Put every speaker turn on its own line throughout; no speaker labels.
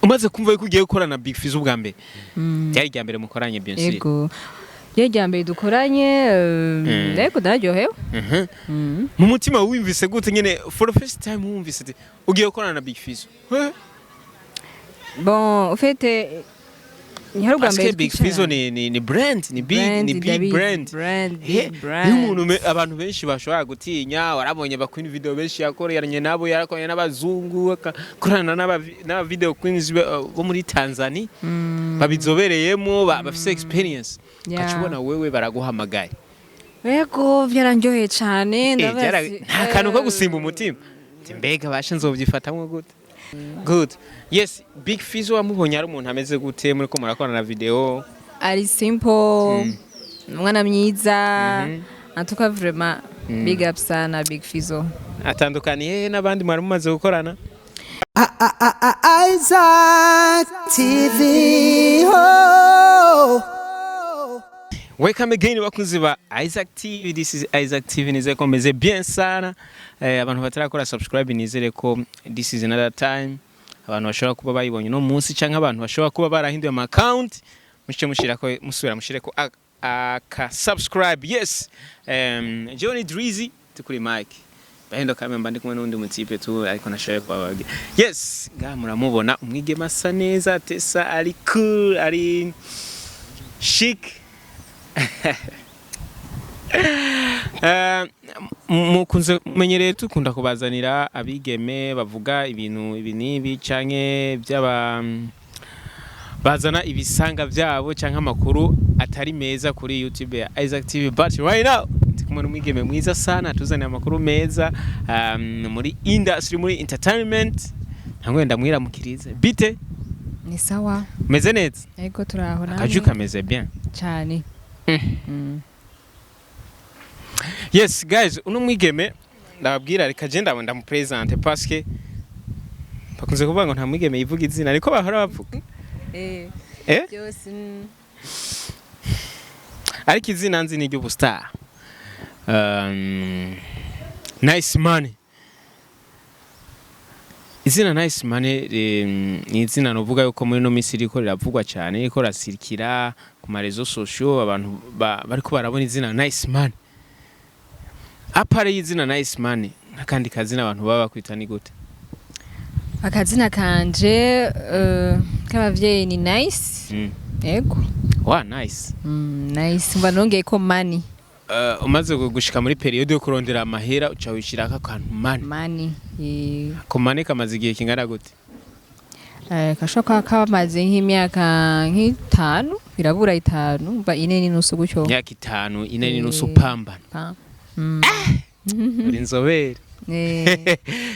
Umaze kumva yuko ugiye gukorana na Big Fizzo ubwa mbere, byari irya mbere mukoranye, bien sûr?
Ego, iyo rya mbere dukoranye, ego, nararyohewe.
Mu mutima wumvise gute nyene for the first time wumvise ati ugiye gukorana na Big Fizzo? Eh?
Bon, au fait, ni hari ubwa
Parce
mbere
que Big
twicaranye.
Fizzo ni brand, ni big,
Brand,
ni big
ndabizi,
brand.
Brand,
Eh,
big brand.
niyo umuntu abantu benshi bashobora gutinya. Warabonye ba Queen Video benshi yakoranye nabo, yarakoranye n'abazungu, akakorana n'aba video queens bo muri Tanzania babizobereyemo, bafise experience. Ugaca ubona wewe baraguhamagaye.
Ego, byaranryoheye cyane.
Eh,
Ndabaza
nta kantu ko gusimba umutima ati: "Mbega bashe nzovyifatamwo gute?" Good, yes. Big Fizzo wamubonye ari umuntu ameze gute muri ko murakorana na video?
Ari simple, umwana mwiza. En tout cas, vraiment, big up sana Big Fizzo.
Atandukaniye hehe n'abandi mwari mumaze gukorana?
Isaac TV. Oh.
Welcome again, bakunzi ba Isaac TV. This is Isaac TV. Nizere ko meze bien sana. Abantu batarakora subscribe, nizere ko this is another time. Abantu bashobora kuba bayibonye no munsi canke abantu bashobora kuba barahinduye ama account, muce mushirako, musubira mushireko aka subscribe. Yes. Johnny Drizzy tukuri mic. Bahendo kamemba ndi kumwe n'undi mutipe tu, ariko nashoboye kubababwira. Yes, ngaha muramubona umwigeme asa neza, Tesa, ari cool, ari chic. Mukunze menyereye tukunda kubazanira abigeme bavuga ibintu ibi n'ibi canke by'aba bazana ibisanga byabo canke amakuru atari meza kuri YouTube ya Isaac TV, but right now ndi kumwe n'umwigeme mwiza sana tuzaniye amakuru meza muri industry, muri entertainment. Ntabwo ndamwiramukirize. Bite?
Ni sawa.
Meze neza?
Ego, turaho, namwe?
Akaju kameze bien.
Cyane.
Yes guys, uno mwigeme ndababwira, reka je ndabona ndamupresente, parce que bakunze kuvuga ngo nta mwigeme yivuga izina, ariko bahora bavuga.
Eh.
Eh?
Byose.
Ariko izina nzi ni iry'ubustar, Nice Money. Izina Nice Money ni izina novuga yuko muri no minsi riko riravugwa cyane, riko rasirikira ku ma réseaux sociaux. Abantu bariko barabona izina Nice Money. À part y'izina Nice Money, nk'akandi kazina abantu baba bakwita ni gute?
Akazina kanje k'abavyeyi ni Nice. Ego.
Wa nice.
Nice, mba nongeye ko money.
Umaze gushika muri période yo kurondera amahera, uca wishirako akantu money.
Money.
Ko money kamaze igihe kingana gute?
Kashobora kuba kamaze nk'imyaka nk'itanu, birabura 5, mba 4.5 gutyo.
Imyaka 5, 4.5? Upambana.
Pa.
Uri inzobere.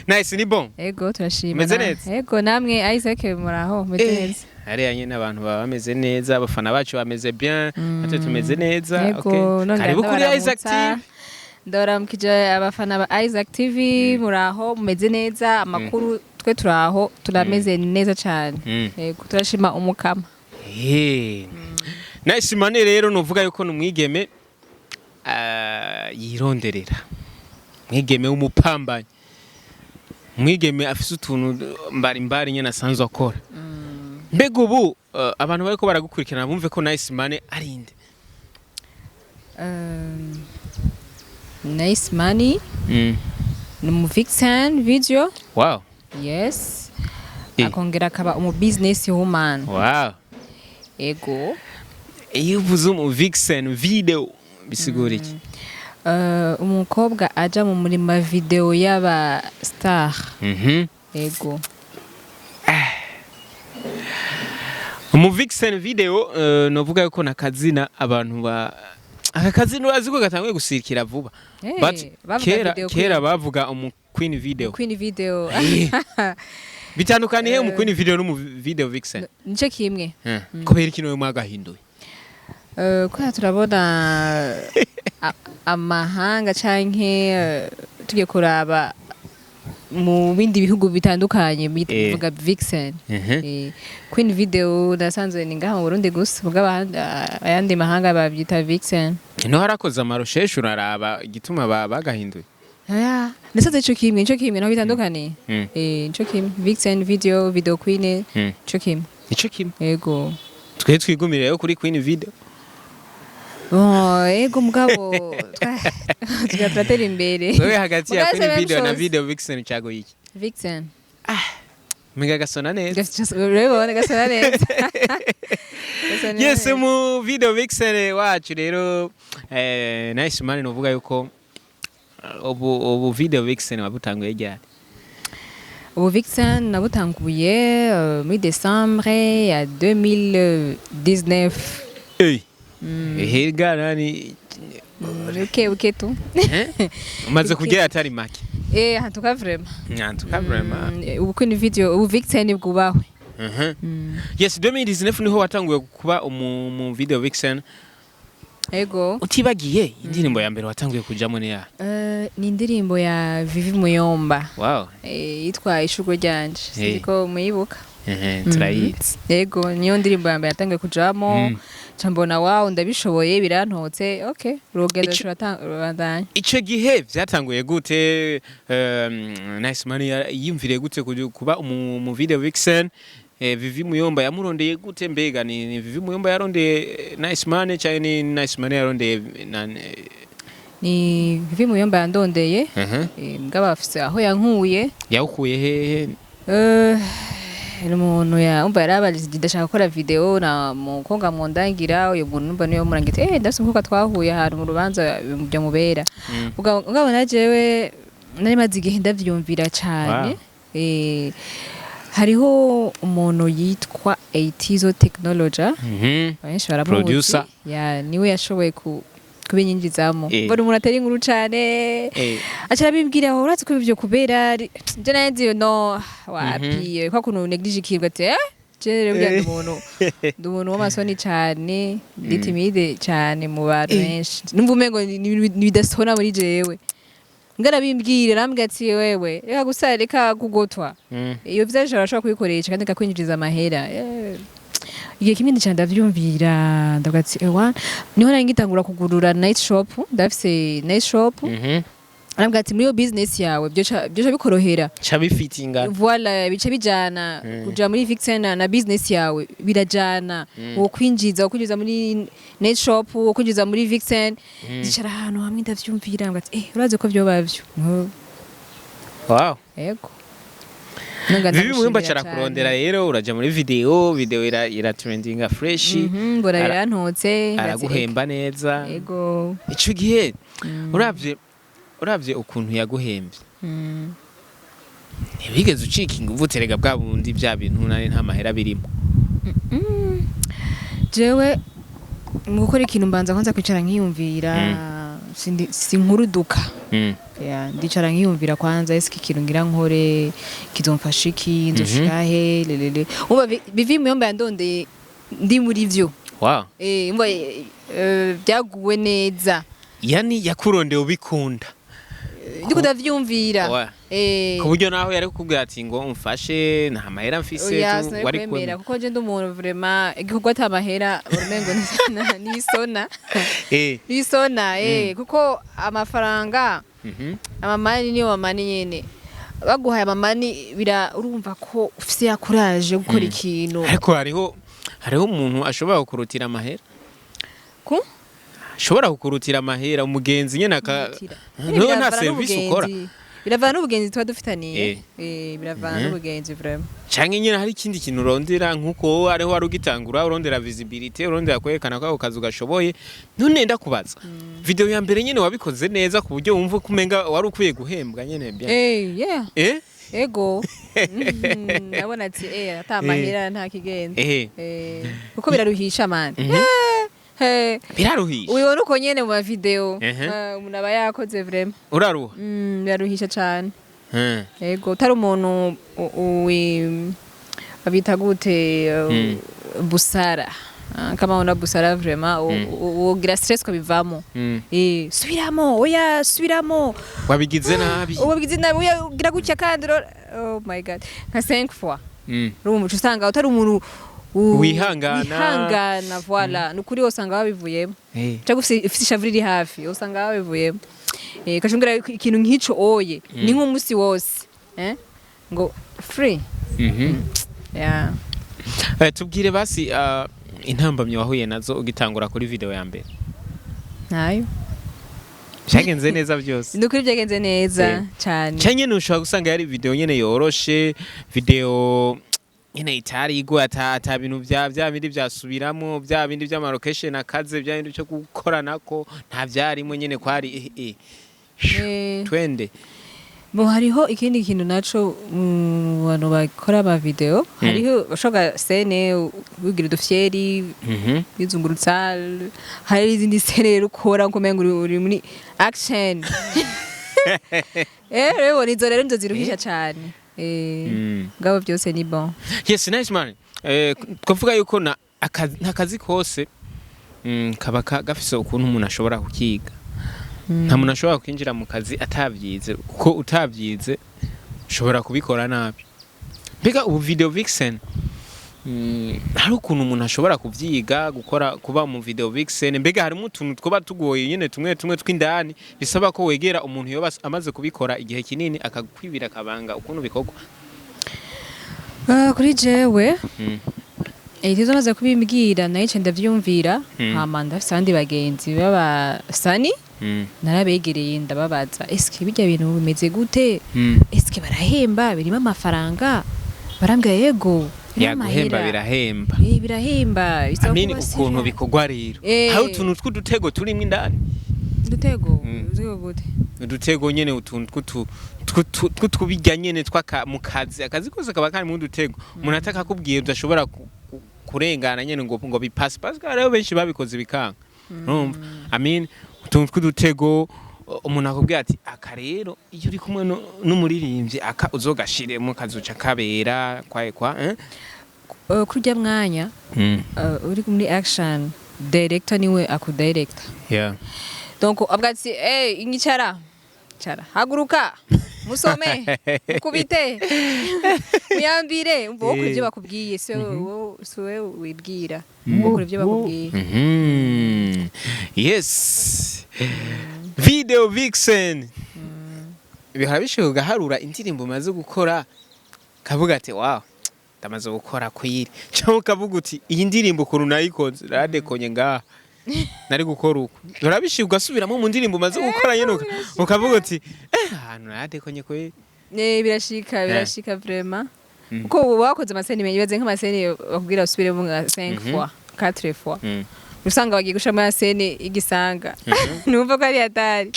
Nice, ni bon.
Ego, turashima.
Meze neza?
Ego, namwe Isaac, muraho, meze neza?
Hariya nyine abantu baba bameze neza, abafana bacu bameze bien, natwe tumeze neza.
Ego.
Okay.
Nongera
Karibu kuri Isaac
ndabaramutsa.
TV.
Ndabaramukije abafana ba Isaac TV. Muraho, mumeze neza? Amakuru? Twe turaho, turameze neza cyane. Ego, turashima Umukama.
Hey. Nice Money rero nuvuga yuko ni umwigeme yironderera, umwigeme w'umupambanyi, umwigeme afise utuntu mbari mbari nyene asanzwe akora. Mbega ubu abantu bariko baragukurikirana bumve ko Nice Money ari inde?
Nice Money ni umu vixen video. Yes. Akongera akaba umu business woman. Ego.
Iyo uvuze umu vixen video, bisigura iki?
Umukobwa aja mu murima video y'aba star. Ego.
Umu vixen video, novuga yuko nakazina abantu ba aka kazina urazi ko gatanguye gusirikira vuba.
Hey,
But
bavuga
kera
video
kera
queen.
Bavuga umu queen video.
Queen video.
Bitandukaniye umu queen video n'umu video vixen?
Nico kimwe.
Kubera ikintu we mwagahinduye?
Kubera turabona amahanga canke tugiye kuraba mu bindi bihugu bitandukanye bivuga vixen. Queen video nasanzwe ni ngaha mu Burundi gusa, mugabo ayandi mahanga babyita vixen.
No harakoze amarosheshe, uraraba igituma bagahinduye.
Oya, nasanze ico kimwe naho bitandukaniye. Eh, ico kimwe, Vixen Video, Video Queen, ico kimwe.
Nico kimwe.
Ego.
Twe twigumire rero kuri Queen Video.
Bon, ego, mugabo tuga turatera imbere.
Wewe hagati ya
Mugabo
Queen
c'est même
Video na
chose.
Video Vixen cago iki?
Vixen.
Mega gasona neza.
Urabibona, gasona neza. Gasona
Yes.
neza.
Mu Video Vixen wacu rero, Nice Man, novuga yuko ubu Video Vixen wabutanguye ryari?
Ubu Vixen nabutanguye muri décembre ya 2019.
Ey, ehega nani?
Buke buke tu.
Eh? Umaze kugera atari make.
Eh, en tout cas vraiment.
En tout cas vraiment.
Ubu Queen Video, ubu Vixen bwubahwe.
Yes, 2019 niho watanguye kuba mu Video Vixen.
Ego.
Utibagiye indirimbo ya mbere watanguye kujamo ni ya?
Ni indirimbo ya Vivi Muyomba. Yitwa Ishurwe ryanje. Sinzi ko muyibuka.
Ehe, turayizi.
Yego, niyo ndirimbo ya mbere yatanguye kujamo. Ca mbona wow, ndabishoboye, birantotse, okay, urugendo rurabandanya.
Ico gihe vyatanguye gute? Nice Man yiyumviriye gute kuba mu Video Vixen? Vivi Muyomba yamurondeye gute? Mbega ni Vivi Muyomba yarondeye Nice Man cyane ni Nice Man yarondeye na
Ni Vivi Muyomba yandondeye. Mugabo afise aho yankuye.
Yawukuye hehe?
Ni umuntu ya umva yarabajije, ndashaka gukora video na mukobwa mwondangira uyu muntu, numva niyo murangira, ndafise umukobwa twahuye ahantu mu rubanza byo mubera. Mugabo na jewe nari maze igihe ndavyumvira cane. Hariho umuntu yitwa Eitizo Technology, benshi baramuzi.
Producer.
Ya, niwe yashoboye kubinyinjizamo. Mbona umuntu atari inkuru cane, aca arabimbwira, aho urazi ko ivyo kubera je nari nzi no wapi, kwa kuntu néglige ikintu ati je rero burya ndi umuntu w'amasoni cane, ndi timide cane mu bantu benshi, numva umengo ni ibintu bidasona muri jewe. Ngarabimbwira, arambwira ati wewe reka gusa, reka kugotwa, iyo visage urashobora kuyikoresha kandi ikakwinjiriza amahera. Igihe kimwe ndicara ndavyumvira, ndavuga ati ewa, niho nari ngitangura kugurura night shop, ndafise night shop. Arambwira ati muri iyo business yawe byoca bikorohera.
Ca bifitingana.
Voilà, bica bijana. Kuja muri Vixen na business yawe birajana, wo kwinjiza muri night shop, wo kwinjiza muri Vixen. Ndicara ahantu hamwe ndavyumvira, ndavuga ati urazi ko vyoba vyo. Yego. Nunga
Vivi Muyomba
ndamushimira
carakurondera
cane.
rero uraja muri video, video ira trendinga fresh.
Mbona birantotse.
Araguhemba neza.
Ego.
Ico gihe uravye ukuntu yaguhembye, ntibigeze ucika inguvu, terega bwa bundi bya bintu nari nta mahera birimo?
Jewe mu gukora ikintu mbanza kwanza kwicara nkiyumvira, sinkuruduka. Ya, ndicara nkiyumvira kwanza, ese iki kintu ngira nkore kizomfasha iki, nzoshika he, lelele. Umva, Bivi Muyomba yandondeye ndi muri vyo. Umva, byaguwe neza.
Yani yakurondeye ubikunda.
Ndiko ndavyumvira.
Ku buryo naho yari kukubwira ati ngo umfashe nta mahera mfise,
Oya,
tu
sinari
wari
kwemera
kwemera.
Kuko je ndi umuntu vraiment igikorwa ata mahera umengo nisona. Nisona, kuko amafaranga, amamani niyo mamani nyene, baguhaye amamani bira urumva ko ufise ya courage yo gukora ikintu.
Ariko hariho umuntu ashobora kukurutira amahera.
Ku
Ashobora kukurutira amahera, umugenzi nyene aka
Kurutira.
Ntuwe nta
Biravana
service ukora.
n'ubugenzi. Biravana n'ubugenzi tuba dufitaniye. Biravana n'ubugenzi vraiment.
Canke nyene hari ikindi kintu urondera, nkuko wowe ariho wari ugitangura, urondera visibility, urondera kwerekana ko ako kazi ugashoboye. None ndakubaza, video ya mbere nyene wabikoze neza ku buryo wumva ko umenga wari ukwiye guhembwa nyene bien?
Yeah. Ego. Ndabona ati ata mahera nta kigenza. Kuko biraruhisha man.
Biraruhisha.
Ubibona uko nyene mu ma video. Umuntu aba yakoze vraiment.
Uraruha.
Biraruhisha cane. Ego, utari umuntu babita gute, busara. Ah, kama una busara vraiment wogira stress ukabivamo. Subiramo, oya subiramo.
Wabigize nabi.
Wabigize nabi, oya ugira gutya kandi oh my God, nka 5 fois. Urumva uca usanga utari umuntu
Wihangana.
Wihangana, voilà, ni ukuri usanga wabivuyemo. Cyangwa ufise ishavu riri hafi usanga wabivuyemo. Kashungira ikintu nk'ico oye ni nk'umunsi wose, ngo free. Yeah.
Tubwire basi intambamyi wahuye nazo ugitangura kuri video ya mbere.
Ntayo.
Byagenze neza byose?
Ni ukuri byagenze neza cyane.
Canke nyene ushobora gusanga yari video nyene yoroshe, video nyene itari igwa, ata bintu vya bindi vyasubiramo, vya bindi vy'ama location akaze, vya bindi vyo gukoranako nta vyarimo, nyene kwari twende.
Bo hariho ikindi kintu naco mu bantu bakora ama video, hariho bashobora scène wigira udufyeri, bizungurutsa. Hari izindi scène rero ukora nko umengo uri muri action. Rero nizo rero nizo ziruhisha cane. Ngabo byose ni bon.
Yes, nice man. Twavuga yuko na akazi kose kaba gafise ukuntu umuntu ashobora kukiga. Nta muntu ashobora kwinjira mu kazi atavyize, kuko utavyize ushobora kubikora nabi. Mbega ubu video vixen, hari ukuntu umuntu ashobora kuvyiga, gukora, kuba mu video vixen? Mbega harimo utuntu twoba tugoye nyene, tumwe tumwe tw'indani, bisaba ko wegera umuntu yoba amaze kubikora igihe kinini akakwibira akabanga ukuntu bikorwa?
Kuri jewe, ivyo maze kubimbwira nayice ndavyumvira. Hama ndafise abandi bagenzi b'abasani, narabegereye ndababaza: "Eske birya bintu bimeze gute? Eske barahemba? Birimo amafaranga?" Barambwira: "Yego, birimo
Yaguhemba.
amahera."
Birahemba.
Birahemba, bisaba
Amini
kuba
ukuntu
serious.
bikorwa rero. Hari utuntu tw'udutego turimo indani.
Udutego? Udutego gute?
Udutego nyene, utuntu tw'utubirya nyene twaka mu kazi. Akazi kose kaba karimo udutego umuntu atakakubwiye udashobora kurengana nyene ngo bipase, parce que hariho benshi babikoze bikanga, urumva? I mean, utuntu tw'udutego, umuntu akubwira ati: "Aka rero iyo uri kumwe n'umuririmbyi, aka uzogashiremo kazoca kabera kwaye kwa, eh?"
Kurya mwanya uri muri action, director niwe akudirector. Donc avuga ati: "Hey, inyicara, icara, haguruka, musome, mukubite, muyambire." Umva, wowe ukora ibyo bakubwiye, si wowe wibwira, wowe ukora ibyo bakubwiye.
Yes, video vixen, bihora bishika ugaharura indirimbo umaze gukora, kavuga ati: "Wow, ndamaze gukora kwiri," cyangwa ukavuga uti: "Iyi ndirimbo ukuntu nayikoze radekonye, ngaha nari gukora uku." Bihora bishika ugasubiramo mu ndirimbo umaze gukora nyene, ukavuga uti: "Ahantu naradekonye kwiri"?
Birashika, birashika vraiment, kuko ubu wakoze ama scènes menshi. Ibaze nk'ama scènes bakubwira usubiremo nka 5 fois, 4 fois, usanga bagiye gushiramo ya scène igisanga, numva ko ari hatari.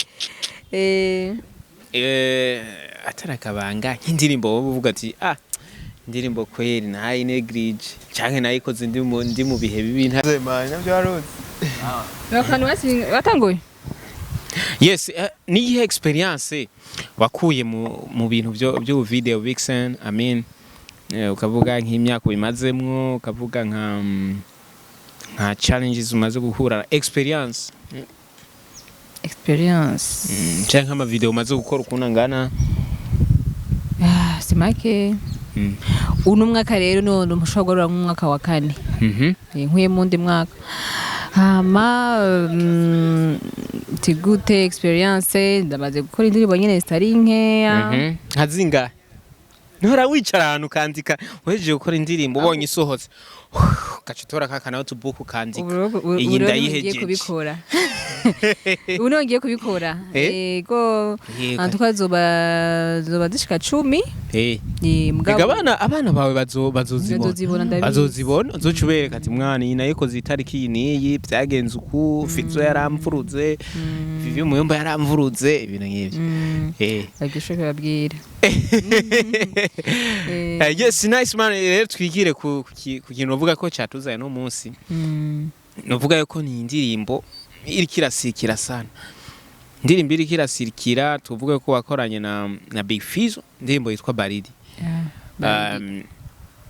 Atari akabanga, nk'indirimbo wowe uvuga ati: "Ah, indirimbo kweri nayi neglige canke nayikoze ndi mu bihe bibi nta"
Akantu watanguye.
Yes, niyihe experience wakuye mu bintu byo video vixen? I mean, ukavuga nk'imyaka ubimazemwo, ukavuga nka challenges umaze guhura, experience.
Experience?
Canke nk'ama video umaze gukora ukuntu angana.
Ah, si make. Uno mwaka rero none mushobora guharura nk'umwaka wa kane. Nkuye mu wundi mwaka. Hama tigute experience, ndamaze gukora indirimbo nyene zitari nkeya.
Nka zingahe? Ntuhora wicara ahantu ukandika, uhejeje gukora indirimbo, ubonye isohotse, ugaca utora ka notebook ukandika:
Ubu
"Iyi
rero ngiye
ndayihejeje"?
kubikora, ubu niho ngiye kubikora. Yego.
Yego.
Antuka zoba zishika 10.
Ega abana bawe bazozibona.
Bazozibona, ndabizi.
Bazozibona, uzoca ubereka ati: "Mwana, iyi nayikoze itariki iyi n'iyi, byagenze uku, Fizo yaramvuruze, Vivi Muyomba yaramvuruze," ibintu nk'ivyo.
Bagishoke babwira.
Yes, nice man. Rero twigire ku kintu uvuga ko cyatuzanye no munsi. Nuvuga yuko ni indirimbo iriko irasikira sana, indirimbo iriko irasirikira, tuvuge ko wakoranye na Big Fizzo, indirimbo yitwa Baridi.
Yeah.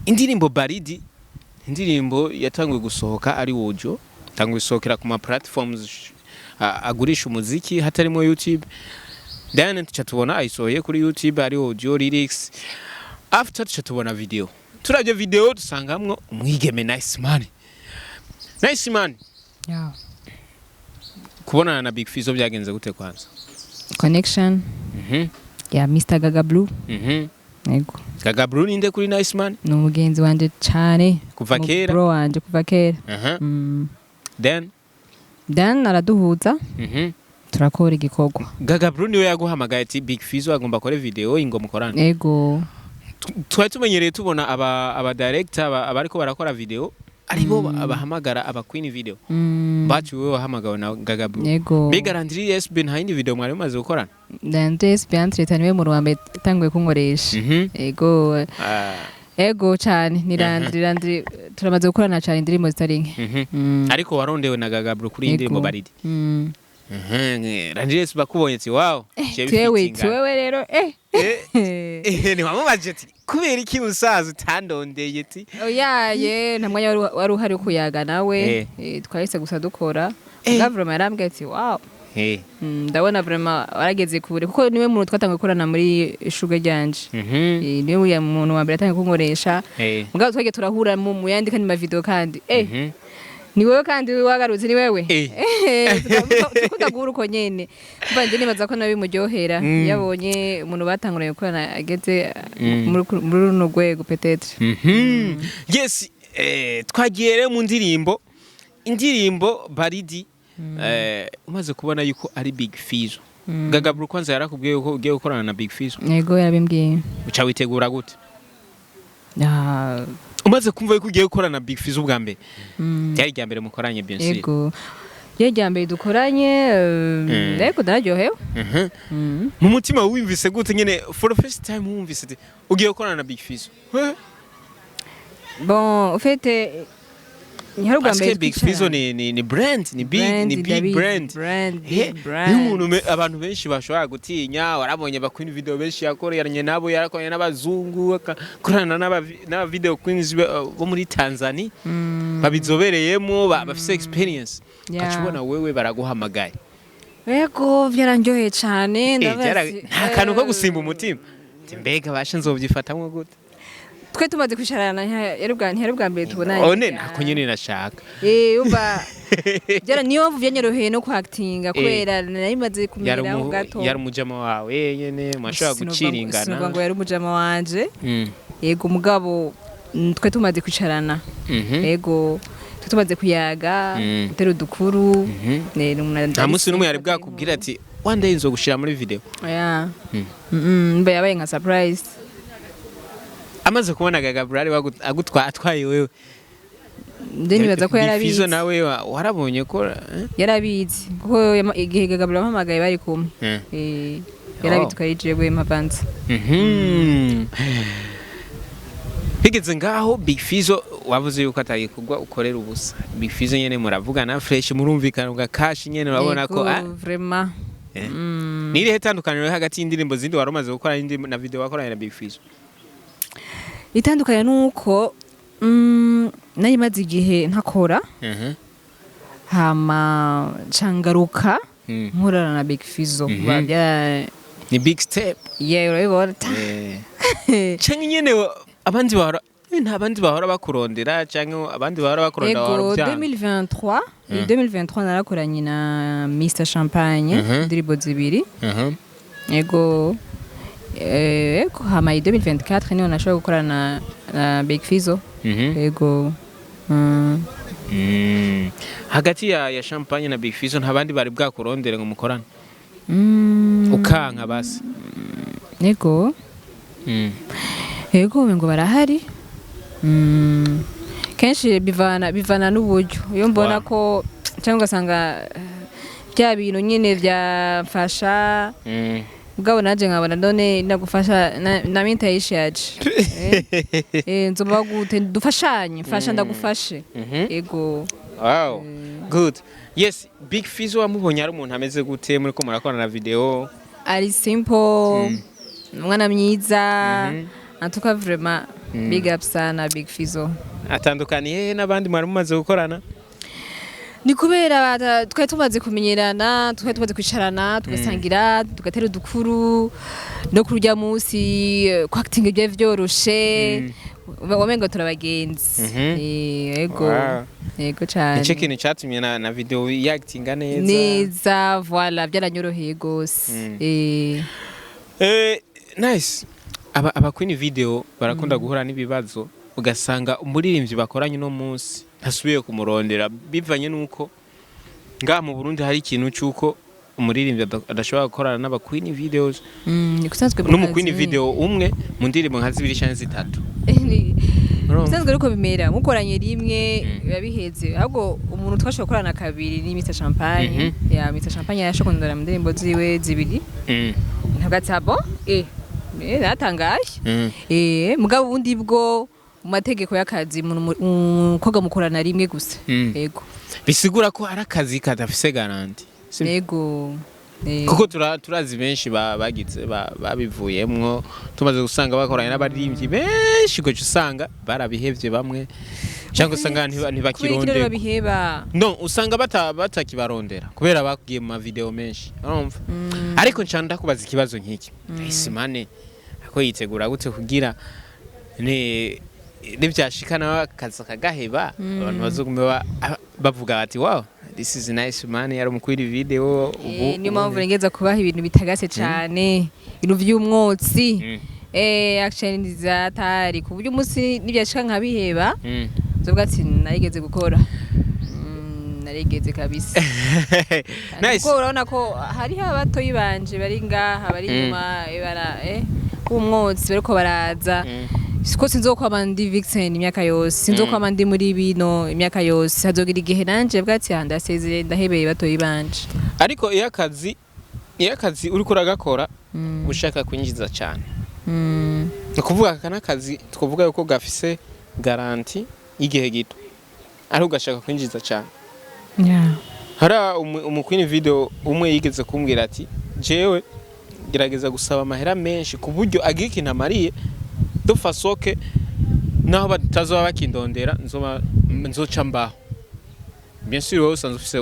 Indirimbo Baridi, indirimbo yatanguye gusohoka ari audio, tanguye gusohokera ku ma platforms agurisha umuziki hatarimo YouTube. Then tuca tubona ayisohoye kuri YouTube ari audio lyrics. After tuca tubona video, turavye video dusangamwo umwigeme Nice Man. Nice Man, kubonana na Big Fizzo byagenze gute kwanza?
Connection ya Mr Gaga Blue. Yego.
Gaga Blue ninde kuri Nice Man?
Ni umugenzi wanje cane.
Kuva
Mu
kera?
Bro wanje kuva kera.
Then
Then araduhuza, turakora igikorwa.
Gaga Blue niwe yaguhamagaye ati Big Fizzo agomba akore video, ingo mukorane?
Yego.
Twari tumenyereye tubona aba director abariko barakora video aribo bahamagara aba queen video. Bacu wewe wahamagawe na Gaga Blue.
Yego.
Mbega Landry SB nta yindi video mwari mumaze gukorana?
Landry SB entre niwe muntu wa mbere yatanguye kunkoresha. Ego. Ego cane, ni Landry turamaze gukorana cane indirimbo zitari nke.
Ariko warondewe na Gaga Blue kuri iyi ndirimbo Baridi. Landry SB bakubonye ati wow.
Twewe twewe rero eh.
Eh, ntiwamubaje ati kubera iki musaza utandondeye ati?
Oyaye, nta mwanya wari uhari wo kuyaga nawe. Twahise gusa dukora. Muga vraiment yarambwiye ati wow. Ndabona vraiment warageze kure, kuko niwe muntu twatanguye gukorana muri ishuga ryanje. Niwe uriya muntu wa mbere yatanguye kunkoresha. Mugabo twagiye turahura mu yandi kandi ma video kandi ni wewe kandi wagarutse, ni wewe. Tukunda guhura uko nyene. Mva nje nibaza ko nawe bimuryohera iyo abonye umuntu batanguranye gukorana ageze muri runo rwego peut-être.
Yes, twagiye rero mu ndirimbo, indirimbo Baridi. Umaze kubona yuko ari Big Fizzo, Gaga Blue kwanza yarakubwiye yuko ugiye gukorana na Big Fizzo?
Yego, yarabimbwiye.
Uca witegura gute
Ah,
umaze kumva yuko ugiye gukorana na Big Fizzo ubwa mbere? Byari irya mbere mukoranye, bien sûr.
Yego, iyo rya mbere dukoranye, ariko nararyohewe.
Mu mutima wumvise gute nyene for the first time wumvise ati ugiye gukorana na Big Fizzo?
Bon, en fait, ntihari ubwa
Parce
mbere
que Big
twicarana.
Fizzo ni brand, ni big,
Brand,
ni big
ndabizi,
brand.
Brand, big brand.
Niyo umuntu abantu benshi bashobora gutinya. Warabonye ba queen video benshi yakoranye nabo, yarakoranye n'abazungu, akakorana n'aba video queens bo muri Tanzania babizobereyemo, bafise experience. Ugaca ubona wewe baraguhamagaye.
Yego, byarandyoheye cyane. Ndabaza
Nta kantu ko gusimba umutima ati mbega basha nzovyifatamwo gute?
Twe tumaze kwicarana, ntiyari ubwa mbere tubonanye.
One ntako nyene nashaka.
Umva, byara niyo mpamvu byanyoroheye no kwakitinga, kubera nari maze
Yari
kumenyeraho gato.
Yari umujama wawe nyene mwashobora guciringana?
Sinovuga ngo yari umujama wanje. Yego, mugabo twe tumaze kwicarana, yego, twe tumaze kuyaga, gutera udukuru. Ne, ni umuntu
Nta munsi n'umwe yari
ari
bwakubwira ati one day nzogushira muri video?
Oya. Mba yabaye nka surprise.
Amaze kubona Gaga Blue agutwa atwaye wewe?
Nje nibaza ko
Big
yarabizi.
Fizzo nawe warabonye ko eh?
Yarabizi, kuko igihe Gaga Blue yampamagaye bari kumwe. Yarabizi ko ari jewe mpavanze.
Bigeze ngaho, Big Fizzo wavuze yuko atagikorwa ukorera ubusa. Big Fizzo nyene muravugana fresh, murumvikana uga cash nyene, urabona ko
Yego,
ah?
Vraiment.
Ni irihe tandukaniro hagati y'indirimbo zindi wari umaze gukora na video wakoranye na Big Fizzo?
Itandukanye nuko nari maze igihe ntakora, hama cangaruka nkorana na Big Fizzo.
Ni big step.
Yeah, urabibona.
Canke nyene abandi bahora nta bandi bahora bakurondera, canke abandi bahora bakurondera bahora
Ego.
uvyanga?
2023, 2023 narakoranye na Mr Champagne indirimbo zibiri. Ego. Ego, hama 2024 niho nashobora gukorana na Big Fizzo. Ego.
Hagati ya Champagne na Big Fizzo nta bandi bari bwakurondere ngo mukorane ukanka basi?
Ego. Ego, ngo barahari. Kenshi bivana n'uburyo iyo mbona ko, cyangwa ugasanga bya bintu nyine byamfasha. Mugabo naje nkabona none nagufasha na minta yishaje, nzoba gute dufashanye, mfasha ndagufashe. Ego.
Wow. Good. Yes, Big Fizzo wamubonye ari umuntu ameze gute muri ko murakorana na video?
Ari simple, umwana mwiza. En tout cas, vraiment big up sana Big Fizzo.
Atandukaniye he n'abandi mwari mumaze gukorana?
Ni kubera twari tumaze kumenyerana, twari tumaze kwicarana, tugasangira, tugatera udukuru no kurya munsi, kwakitinga byari vyoroshe, wamengo turabagenzi. Ego.
Wow.
Yego cane.
Nicyo kintu cyatumye na video yakitinga neza.
Neza, voilà, byaranyoroheye gose.
Nice. Aba queen video barakunda guhura n'ibibazo, ugasanga umuririmbyi bakoranye uno munsi ntasubiye kumurondera, bivanye nuko ngaha mu Burundi hari ikintu cy'uko umuririmbyi adashobora gukorana n'aba queen videos
Ni kusanzwe mu
n'umu
kazi.
queen video umwe mu ndirimbo nka zibiri canke zitatu. Urumva?
Bisanzwe ariko bimera mukoranye rimwe biba biheze. Ahubwo umuntu twashoboye gukorana kabiri ni Mr Champagne. Ya Mr Champagne yarashoboye kundora mu ndirimbo ziwe zibiri. Ntabwo ati abo natangaye. Mugabo ubundi bwo mu mategeko y'akazi, umukobwa mukorana rimwe gusa. Yego.
Bisigura ko ari akazi kadafise garantie, sibyo?
Yego.
Kuko turazi benshi bagize babivuyemwo, tumaze gusanga bakoranye n'abaririmbyi benshi, ugaca usanga barabihevye bamwe, cyangwa usanga
Kubera iki rero
ntibakirondera.
babiheba?
No usanga batakibarondera kubera bagiye mu mavideo menshi, urumva. Ariko nca ndakubaza ikibazo nk'iki: Nice Man ako yitegura gute kugira ni nibyashika nawe akazi akagaheba, abantu bazogume bavuga bati: "Wow, this is Nice Man, yari umukwiri video ubu"?
Niyo mpamvu nengeza kubaha ibintu bitagase cane, ibintu vy'umwotsi. Action zatari ku buryo umunsi nibyashika nkabiheba, nzovuga ati narigeze gukora. Narigeze kabisa.
Nice.
Kuko urabona ko hariho abatoyi banje bari ngaha, bari inyuma, bara b'umwotsi bariko baraza. Siko sinzokwama ndi vixen imyaka yose, sinzokwama ndi muri bino imyaka yose. Hazogira igihe nanje bwa ati: "Ah, ndasezeye, ndahebeye batoyi banje."
Ariko iyo akazi uriko uragakora ushaka kwinjiza cyane, ni ukuvuga aka n'akazi twavuga yuko gafise garantie y'igihe gito, ariko ugashaka kwinjiza cyane. Hari umukwini video umwe yigeze kumbwira ati: "Jewe gerageza gusaba amahera menshi ku buryo agira ikintu amariye dufasoke, naho batazoba bakindondera nzoba nzoca mbaho." Bien sûr, wowe usanzwe ufise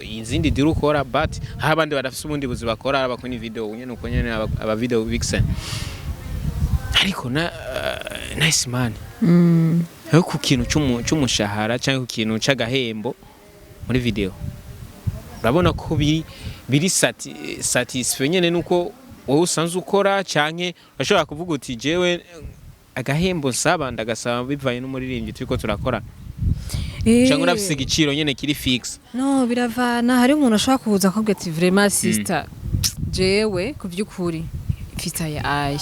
izindi deal ukora, but hari abandi badafise ubundi buzi bakora, ari abakwini video nyene uko nyene, aba video vixen. Ariko na Nice Man, aho ku kintu c'umushahara cyangwa ku kintu c'agahembo muri video, urabona ko biri satisfait nyene nuko wowe usanzwe ukora, canke urashobora kuvuga uti: "Jewe agahembo nsaba ndagasaba bivanye n'umuririmbyi turiko turakora," canke urafise igiciro nyene kiri fixe?
No, biravana. Hari umuntu ashobora kuza akubwira ati: "Vraiment sister, jewe ku by'ukuri mfite aya aya."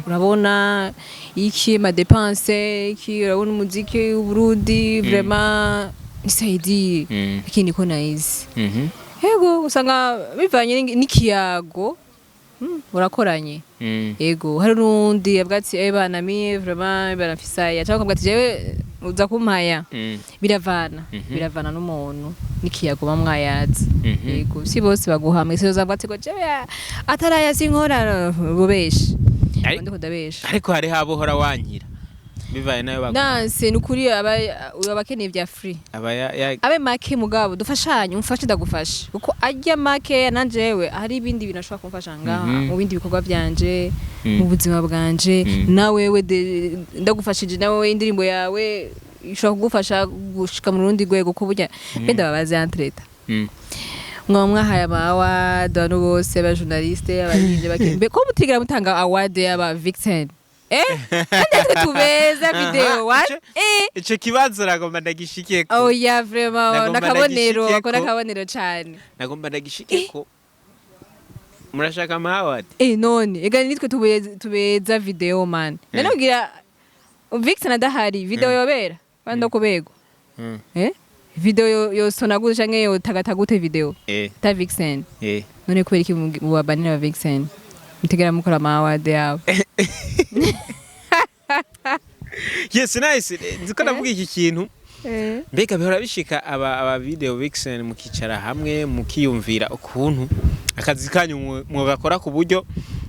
Urabona iki ma dépenses iki, urabona umuziki w'Uburundi, vraiment nisaidie, iki niko nayizi. Yego, usanga bivanye n'ikiyago urakoranye. Yego, hari n'undi yavuga ati: "Eh bana, mie vraiment bana mfise aya," cyangwa akavuga ati: "Jewe uza kumpaya." Biravana, biravana n'umuntu n'ikiyago bamwayazi. Yego, si bose baguha mwese uzavuga ati ngo jewe ataraya sinkora, bubeshe. Ndiko ndabesha?
Ariko hariho abo uhora wankira bivaye nayo baguha.
Nanse nukuri, aba abakeneye vya free.
Aba ya
Abe make, mugabo dufashanye, umfashe ndagufashe, kuko ajya make nanjewe hari ibindi bintu ashobora kumfasha ngaha mu bindi bikorwa byanje, mu buzima bwanje. Nawewe ndagufashije, nawe indirimbo yawe ishobora kugufasha gushika mu rundi rwego, ko burya mbe ndababaze entreta, mwaba mwahaye ama award abantu bose, aba journaliste, abaririmbyi bake, mbe ko mutigera mutanga award y'aba vixen? Kandi twe tubeza video what?
Ico kibazo nagomba ndagishikeko.
Oya, vraiment.
Nagomba
Nakabonero.
ndagishikeko.
Bakora akabonero cane.
Nagomba ndagishikeko. Murashaka ama award?
None ega nitwe tubeza video man. None kugira vixen adahari, video yobera bando kubego? Video yosona gute canke yotagata gute video ta vixen? None kubera iki mubabanira aba vixen, mutegera mukora ama award yabo?
Yes, nice. Nziko ndavuga iki kintu. Mbega bihora bishika aba video vixen mukicara hamwe mukiyumvira ukuntu akazi kanyu mwogakora ku buryo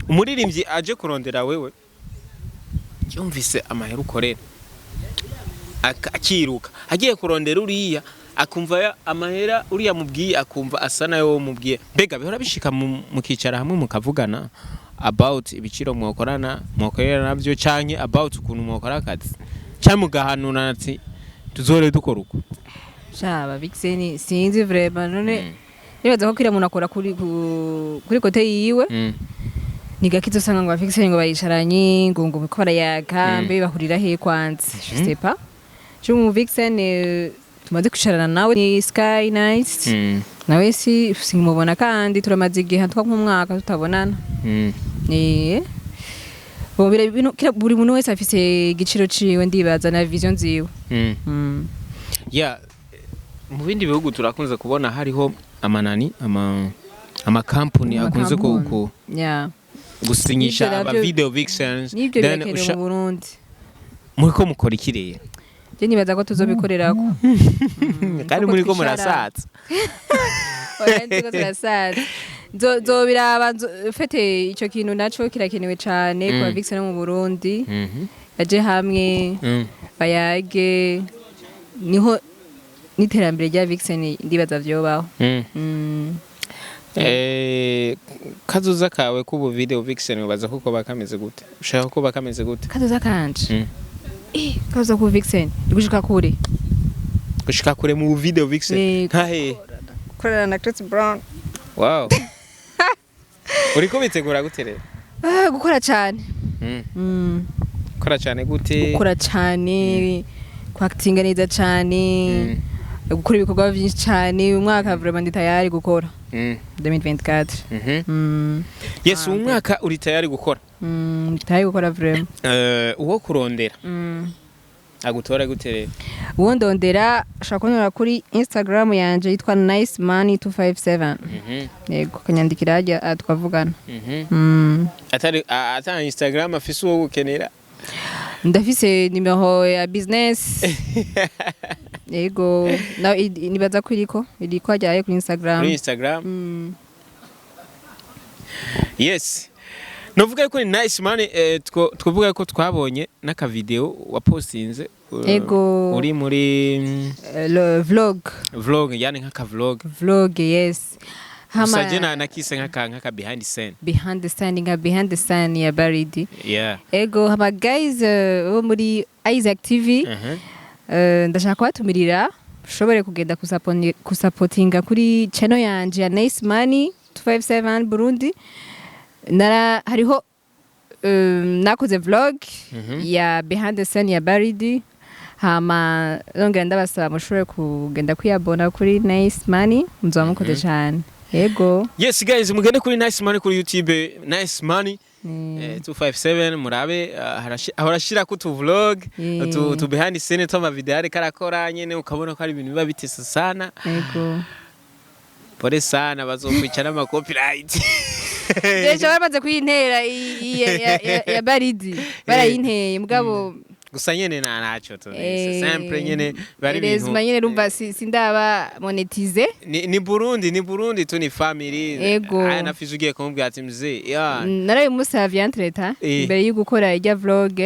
umuririmbyi aje kurondera wewe yumvise amahera ukorera akiruka agiye kurondera uriya, akumva amahera uriya mubwiye, akumva asa nayo wowe mubwiye? Mbega bihora bishika mukicara hamwe mukavugana about ibiciro mwokorana, mwokorera navyo, canke about ukuntu mwokora akazi, canke mugahanurana ati: "Tuzore dukora uko"?
Shaba Vixen, sinzi vraiment. None nibaza ko kira umuntu akora kuri côté yiwe. Ni gake uzosanga ngo Vixen ngo bayicaranye, ngo bariko barayaga. Mbe bahurira he kwanza? Je sais pas. Je mu Vixen tumaze kwicarana nawe ni Sky Night. Nawe si simubona, kandi turamaze igihe twa nk'umwaka tutabonana. Bon, buri muntu wese afise igiciro ciwe, ndibaza, na vision ziwe.
Ya, mu bindi bihugu turakunze kubona hariho amanani, amakampuni akunze
Amakampuni.
Gusinyisha
Nivyo
aba
navyo-
video vixens.
Nivyo
Then
birakenewe mu Burundi.
Muriko mukora iki rero?
Je nibaza ko tuzobikorerako.
Kandi
Kuko
muriko
twicara-
murasatsa.
Oya, nziko turasaza. Nzobiraba fete ico kintu naco kirakenewe cane ku ba vixen no mu Burundi, baje hamwe, bayage, niho n'iterambere rya vixen ndibaza vyobaho.
Kazoza kawe k'ubu video vixen ubaza ko koba kameze gute? Ushaka ko koba kameze gute?
Kazoza kanje? Kazoza ku vixen ni gushika kure.
Gushika kure mu video vixen?
Yego.
Nkahe?
Gukorana na Chris Brown.
Wow, uriko bitegura gute rero?
Ah, gukora cane.
Gukora cyane gute?
Gukora cane, kwakitinga neza cane, gukora ibikorwa vyinshi cane. Uyu mwaka vraiment ndi tayari gukora. 2024.
Yes, uyu mwaka uri tayari gukora?
Ndi tayari gukora vraiment.
Uwo kurondera agutora gute rero?
Uwo ndondera ashobora kunyura kuri Instagram yanje yitwa Nice Money 257. Yego, akanyandikira hajya, tukavugana.
Atari ata Instagram afise uwo gukenera?
Ndafise nimero ya business, yego, na nibaza ko iriko hajyaye kuri Instagram.
Kuri Instagram. Yes, novuga yuko ni Nice Money, twovuga ko twabonye n'akavideo wapostinze,
Ego.
uri muri
Le vlog.
Vlog, yani nk'aka vlog.
Vlog, yes.
Gusa je nakise nk'aka behind the scene.
Behind the scene, nka behind the scene ya Baridi. Ego, hama guys, bo muri Isaac TV, ndashaka kubatumirira ushobore kugenda kusapotinga kuri channel yanje ya Nice Money 257 Burundi. Nara hariho nakoze vlog ya behind the scene ya Baridi, hama nongera ndabasaba mushobore kugenda kwiyabona kuri Nice Money, muzoba mukoze cyane, yego.
Yes guys, mugende kuri Nice Money kuri YouTube, Nice Money 257, murabe, ahora ashirako utu vlog, utu behind the scene tw'ama video ariko arakora nyene, ukabona ko ari ibintu biba bitese sana. Pole sana, bazokwica n'ama copyright.
Deja baramaze kuyintera ya Baridi, barayinteye mugabo.
Gusa nyene nta naco tu, c'est simple nyene, bari ibintu
Heureusement nyene rumva sindaba monétisé.
Ni Burundi, ni Burundi tu, ni family.
Ego.
Aya nafize ugiye kumubwira ati mzee ya.
Narabimusavye entre-temps imbere yo gukora irya vlog.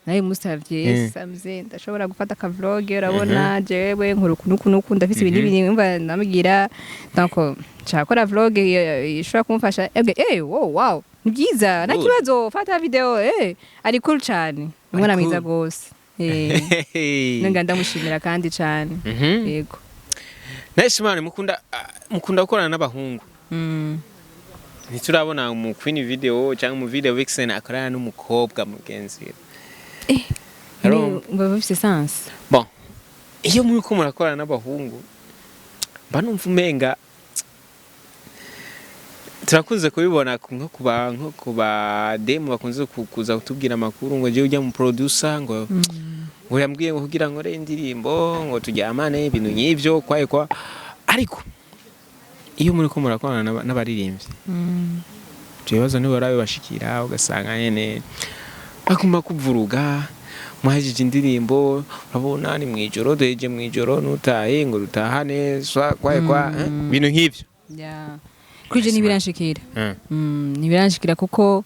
Narabimusavye: "Samze, ndashobora gufata aka vlog? Urabona jewe nkora uku nuku nuku, ndafise ibintu n'ibintu." Umva, ndamubwira donc nshaka gukora vlog, ishobora kumufasha. Ebwe, wow, ni byiza, nta
Good.
kibazo, fata video. Ari cool cane, umwana
Ari
mwiza
cool.
gose. Nonga ndamushimira kandi cane. Yego.
Nice man, mukunda gukorana n'abahungu. Ntiturabona mu queen video cyangwa mu video vixen akorana n'umukobwa mugenzi we. Urumva?
Baba bafise sens.
Bon, iyo muriko murakorana n'abahungu mba numva umenga turakunze kubibona nko ku ba demu bakunze kuza kutubwira amakuru ngo jewe ujya mu producer ngo yambwiye ngo kugira ngo re indirimbo ngo turyamane, ibintu nk'ivyo kwaye kwa. Ariko iyo muriko murakorana n'abaririmbyi, ibyo bibazo ntibara bibashikira, ugasanga nyene baguma kuvuruga muhejeje indirimbo, urabona ni mwijoro, duheje mwijoro, nutahe ngo dutahane swa kwaye kwa, ibintu nk'ivyo?
Yeah. Kuri je ntibiranshikira. Ntibiranshikira kuko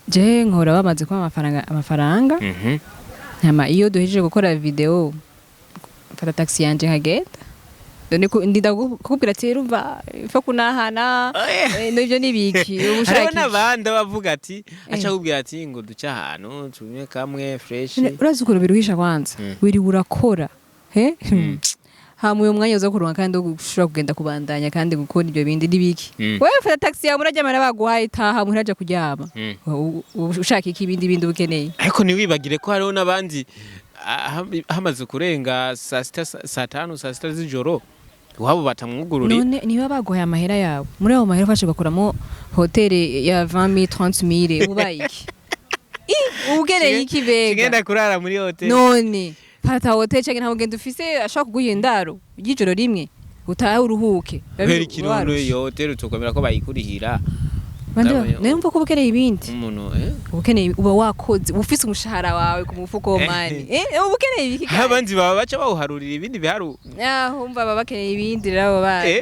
je nkora bamaze kuba amafaranga. Hama iyo duhejeje gukora video, mfata taxi yanje nkagenda. None ndinda kukubwira ati urumva ifo kunahana, n'ivyo nibiki uba
Hariho
ushaka iki?
N'abandi bavuga ati, aca akubwira ati ngo duce ahantu tunywe kamwe fresh.
None urazi ukuntu biruhisha kwanza? Wiriwe urakora he. Hama uyo mwanya uza kuronka kandi wo gushobora kugenda kubandanya kandi gukora ibyo bindi n'ibiki? Wewe fata taxi yawe, muraryama, baguhaye, taha muhira, kuryama. Ushaka iki ibindi bindi ukeneye?
Ariko ntiwibagire ko hariho n'abandi hamaze kurenga saa sita, saa tanu, saa sita z'ijoro iwabo batamwugururiye.
None niba baguhaye amahera yawe, muri ayo mahera ufashe ugakuramo hoteli ya 20 000, 30 000, ubaye iki? Ih, ukeneye iki bega?
Kigenda kurara muri hoteli.
None fata hoteli canke nta mugenda ufise ashobora kuguha indaro ry'ijoro rimwe, utahe uruhuke.
Kubera ikirundo iyo hoteli utokwemera ko bayikurihira.
Nayo mva ko uba ukeneye ibindi.
Umuntu
Uba ukeneye, uba wakoze, uba ufise umushahara wawe ku mufuko, mani, uba ukeneye ibiki kandi?
Abandi baba baca bawuharurira ibindi biharu.
Ah, umva, baba bakeneye ibindi rero abo bana.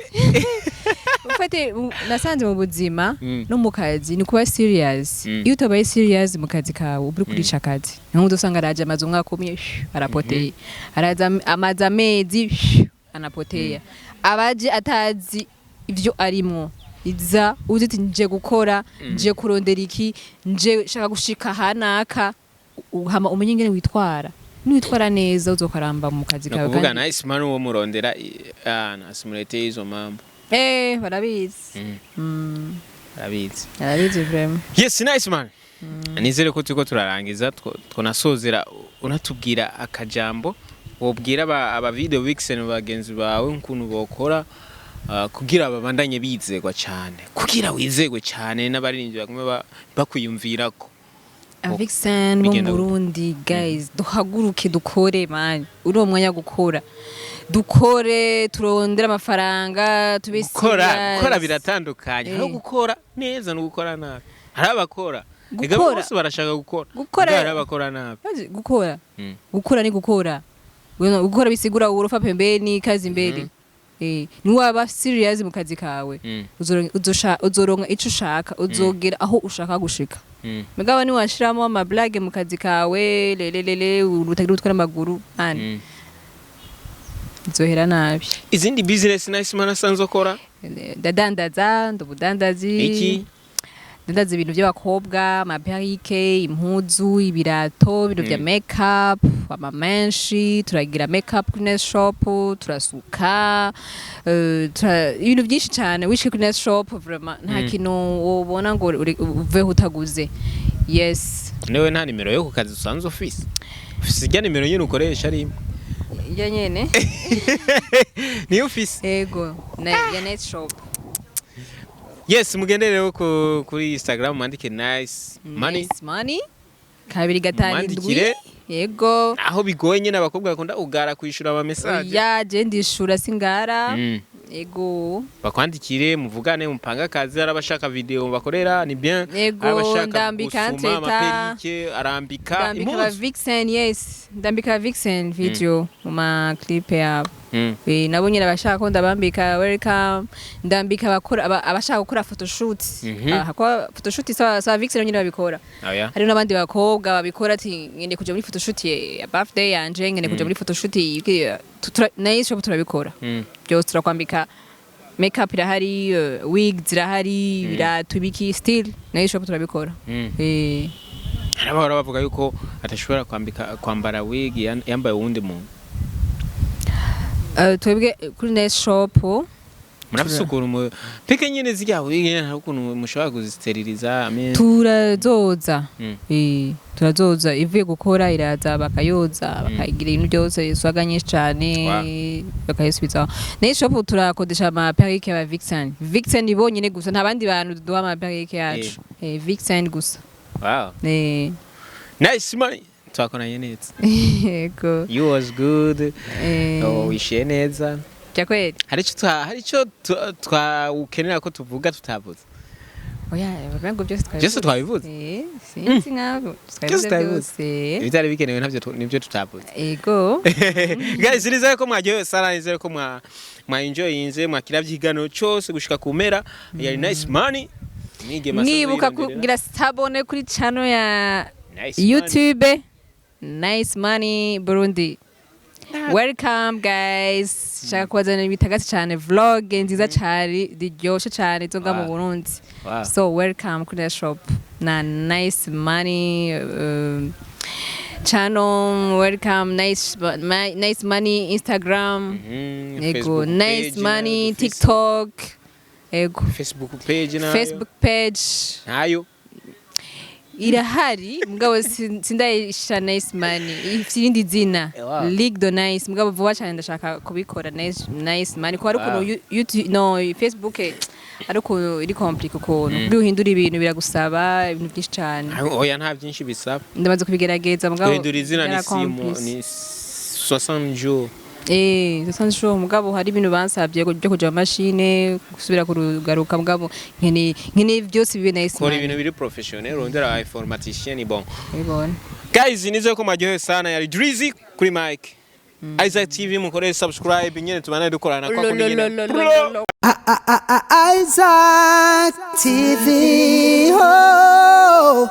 Ufate nasanze mu buzima no mu kazi ni kuba serious. Iyo utabaye serious mu kazi kawe, uba uri kurica akazi. Niho usanga araje amaze umwaka umwe, shh, arapoteye, araza amaze amezi, shh, anapoteya. Abaje atazi ivyo arimwo. Iza uzi uti nje gukora, nje kurondera iki, nje shaka gushika hanaka, hama umenye ingene witwara. Niwitwara neza uzokaramba mu kazi
Ni
kawe.
ukuvuga
Kandi
Nice Man uwo murondera nasimulete izo mambo.
Barabizi.
Arabizi.
Barabizi vraiment.
Yes, Nice Man, nizere ko turiko turarangiza, twonasozera unatubwira akajambo wobwira aba video vixen bagenzi bawe ukuntu bokora kugira babandanye bizegwa cyane, kugira wizegwe cyane n'abaririmbyi bagume bakwiyumvirako.
Vixen bo mu
Bigenda gute?
Burundi, guys, duhaguruke dukore, man. Uri uwo mwanya wo gukora, dukore, turondere amafaranga, tube
Gukora
serious.
Gukora biratandukanye. Hari gukora neza no gukora nabi. Hari abakora. Ega
Gukora.
bose barashaka gukora.
Gukora.
Mugabo hari abakora nabi.
Bazi, gukora, gukora ni gukora. Gukora bisigura urufa pembeni, kazi mbere. Niwaba serious mu kazi kawe, uzoronka ico ushaka, uzogera aho ushaka gushika. Mugabo niwashiramo ama blague mu kazi kawe, lelelele, utagira utwara amaguru, man, uzohera nabi.
Izindi business Nice Man asanzwe akora?
Ndadandaza, ndubudandazi.
Iki?
Ndandaza ibintu by'abakobwa, ama perruque, impuzu, ibirato, ibintu bya makeup, ama mèches. Turagira makeup kuri Nest Shop, turasuka, ibintu byinshi cyane. Wishike kuri Nest Shop, vraiment nta kintu wobona ngo uveho utaguze. Yes.
Newe nta nimero yo ku kazi usanzwe ufise? Ijya nimero nyine ukoresha ari imwe?
Iyo nyene.
Niyo ufise?
Ego, na ya Nest Shop.
Yes, mugende rero kuri Instagram mwandike Nice Money.
Nice Money 257.
Mwandikire.
Yego.
Aho bigoye nyine, abakobwa bakunda ugara kwishura ama message.
Ya, je ndishura, singara. Ego.
Bakwandikire, muvugane, mupange akazi. Hari abashaka video bakorera, ni bien.
Yego,
Hari abashaka
ndambika
gusuma
nteta.
ama perruque, arambika
Ndambika aba
impuzu.
vixen, yes, ndambika vixen video mu ma clip yabo. Nabo nyine abashaka ko ndabambika, welcome. Ndambika abakora abashaka gukora photoshoot. Ah, ko photoshoot sawa, vixen nyine babikora.
Oya.
Hari n'abandi bakobwa babikora ati ngende kuja muri photoshoot ya birthday yanje, ngende kuja muri photoshoot nayo shop turabikora. Byose turakwambika, makeup irahari, wig zirahari, ibirato, ibiki, still nayo shop turabikora.
Hari abahora bavuga yuko atashobora kwambika, kwambara wig yambaye uwundi muntu.
Twebwe kuri Nest Shop
Murafise ukuntu peke nyene zirya wig nyene, hari ukuntu mushobora kuziteririza
Turazoza. Turazoza, ivuye gukora iraza bakayoza, bakayigira ibintu byose, swaga nyinshi cane, bakayisubizaho. Nest Shop turakodesha ama perruque ya vixen, vixen bonyene gusa, nta bandi bantu duha ama perruque yacu. Vixen gusa.
Nice Money, twakoranye neza.
Yego.
You was good. Oh, wishiye neza.
Bya kweli.
Hari ico twawukenera ko tuvuga tutavuze?
Oya, ngo byose twabivuze.
Byose twabivuze?
Sinzi nkaho
Byose
twabivuze.
twabivuze.
Byose.
Ibitari bikenewe ntabyo nibyo tutavuze.
Ego.
Guys, nizere ko mwaryohewe sana, nizere ko mwa enjoyinze, mwakira vyigano cyose gushika ku mpera. Yari Nice Money. Mwigeme asanzwe
Mwibuka
yironderera.
kugira s'abonner kuri channel ya
Nice Money.
YouTube, Nice Money Burundi. Welcome guys, shaka kubazanira ibitagasi cyane, vlog nziza cyane, ziryoshe cyane zo nga mu Burundi. So welcome kuri the shop na Nice Money. Channel, welcome Nice, Nice Money Instagram. Ego.
Facebook
Nice
page
Money
nayo dufise.
TikTok, ego.
Facebook page nayo?
Facebook page.
Ntayo?
Irahari, mugabo sindayisha Nice Money, ifite irindi zina. League do Nice. Mugabo vuba cyane ndashaka kubikora Nice Money, kuko ari ukuntu YouTube, no, Facebook ari ukuntu iri compliqué, ukuntu kugira uhindure ibintu biragusaba ibintu byinshi cyane.
Oya, nta byinshi bisaba.
Ndamaze kubigerageza, mugabo
Guhindura izina ni simo
byarakomplice.
ni 60 jours.
60 jours, mugabo hari ibintu bansabye byo kuja mu mashine gusubira kurugaruka, mugabo nkeneye byose bibe Nice
Kora
Money.
ibintu biri professionnel, urondera informaticien, ni bon.
Ubibona.
Guys, nizeye ko mwaryohewe sana. Yari Drizzy kuri mic, Isaac TV. Mukore subscribe nyene, tubane dukorana kwa kundi nyene.
Isaac TV. Oh.